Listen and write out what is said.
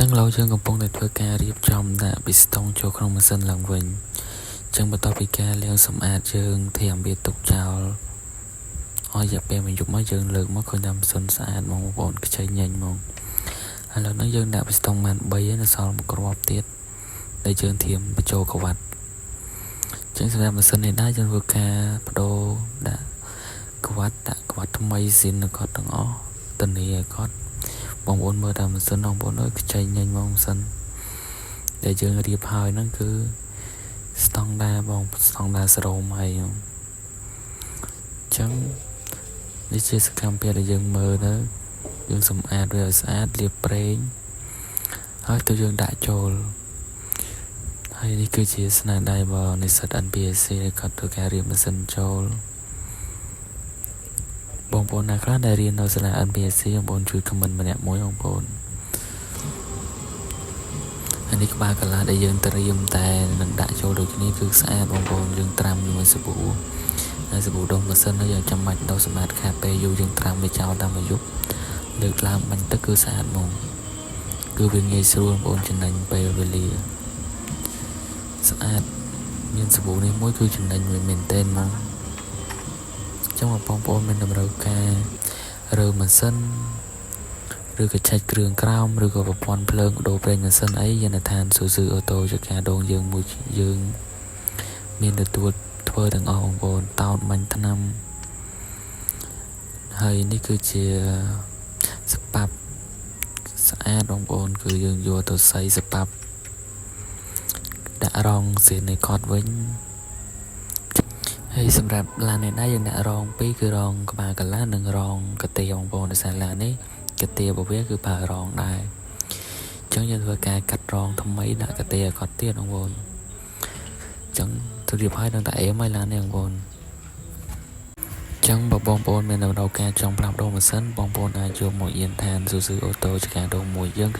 ចឹងឥឡូវយើងកំពុងតែធ្វើការរៀបចំដាក់ពីស្តុងចូលក្នុងម៉ាស៊ីនឡើងវិញចឹងបន្ទាប់ពីការលាងសម្អាតយើងត្រៀមវាទុកចោលអស់រយៈពេលមួយយប់មកយើងលើកមកឃើញថាម៉ាស៊ីនស្អាតហ្មងបងប្អូនខ្ចីញញហ្មងឥឡូវហ្នឹងយើងដាក់ពីស្តុងបាន3ហើយនៅសល់មួយគ្រាប់ទៀតដែលយើងត្រៀមបញ្ចូលក្រវ៉ាត់ចឹងសម្រាប់ម៉ាស៊ីននេះដែរយើងធ្វើការបដូរដាក់ក្រវ៉ាត់ដាក់ក្រវ៉ាត់ថ្មីស៊ីននៅគាត់ទាំងអស់ធានាឲ្យគាត់បងប្អូនមើលតាមម៉ាស៊ីនបងប្អូនអើយខ្ចីញញហ្មងម៉ាស៊ីនដែលយើងរៀបហើយហ្នឹងគឺស្តង់ដាបងស្តង់ដាសរោមហើយអញ្ចឹងនេះជាសកម្មភាពដែលយើងមើលទៅយើងសម្អាតវាឲ្យស្អាតលាបប្រេងហើយទៅយើងដាក់ចូលហើយនេះគឺជាស្នាដៃរបស់និស្សិត NPSC ដែលគាត់ធ្វើការរៀបម៉ាស៊ីនចូលបងប្អូនណាខ្លះដែលរៀននៅសាលា NPSC បងប្អូនជួយ comment ម្នាក់មួយបងប្អូនអានេះក្បាលកាឡាដែលយើងត្រៀមតែនឹងដាក់ចូលដូចគ្នាគឺស្អាតបងប្អូនយើងត្រាំជាមួយសាប៊ូហើយសាប៊ូដុសម៉ាស៊ីនហើយយើងចាំបាច់ដុសសម្អាតខាតពេលយូរយើងត្រាំវាចោលតាមមួយយប់លើកឡើងបាញ់ទឹកគឺស្អាតហ្មងគឺវាងាយស្រួលបងប្អូនចំណេញពេលវេលាស្អាតមានសាប៊ូនេះមួយគឺចំណេញមួយមែនទែនហ្មងចឹងបងប្អូនមានតម្រូវការរើម៉ាស៊ីនឬក៏ឆែកគ្រឿងក្រោមឬក៏ប្រព័ន្ធភ្លើងដូរប្រេងម៉ាស៊ីនអីយានដ្ឋានស៊ូស៊ឺអូតូជាការដងយើងមួយយើងមានទទួលធ្វើទាំងអស់បងប្អូនតោតបាញ់ថ្នាំហើយនេះគឺជាស្ប៉ាប់ស្អាតបងប្អូនគឺយើងយកទៅសៃស្ប៉ាប់ដាក់រងសៀននៃគាត់វិញហើយសម្រាប់ឡាននេះដែរយើងដាក់រងពីរគឺរងក្បាលកាឡានិងរងកាទៀបងប្អូនដោយសារឡាននេះកាទៀរបស់វាគឺប្រើរងដែរអញ្ចឹងយើងធ្វើការកាត់រងថ្មីដាក់កាទៀឲ្យគាត់ទៀតបងប្អូនអញ្ចឹងទៅរៀបឲ្យដល់តែអេមហើយឡាននេះបងប្អូនចឹងបើបងប្អូនមានតម្រូវការចង់ផ្លាស់ប្ដូរម៉ាស៊ីនបងប្អូនអាចយកមកយានឋានស៊ូស៊ឺអូតូជាការដងមួយយើង។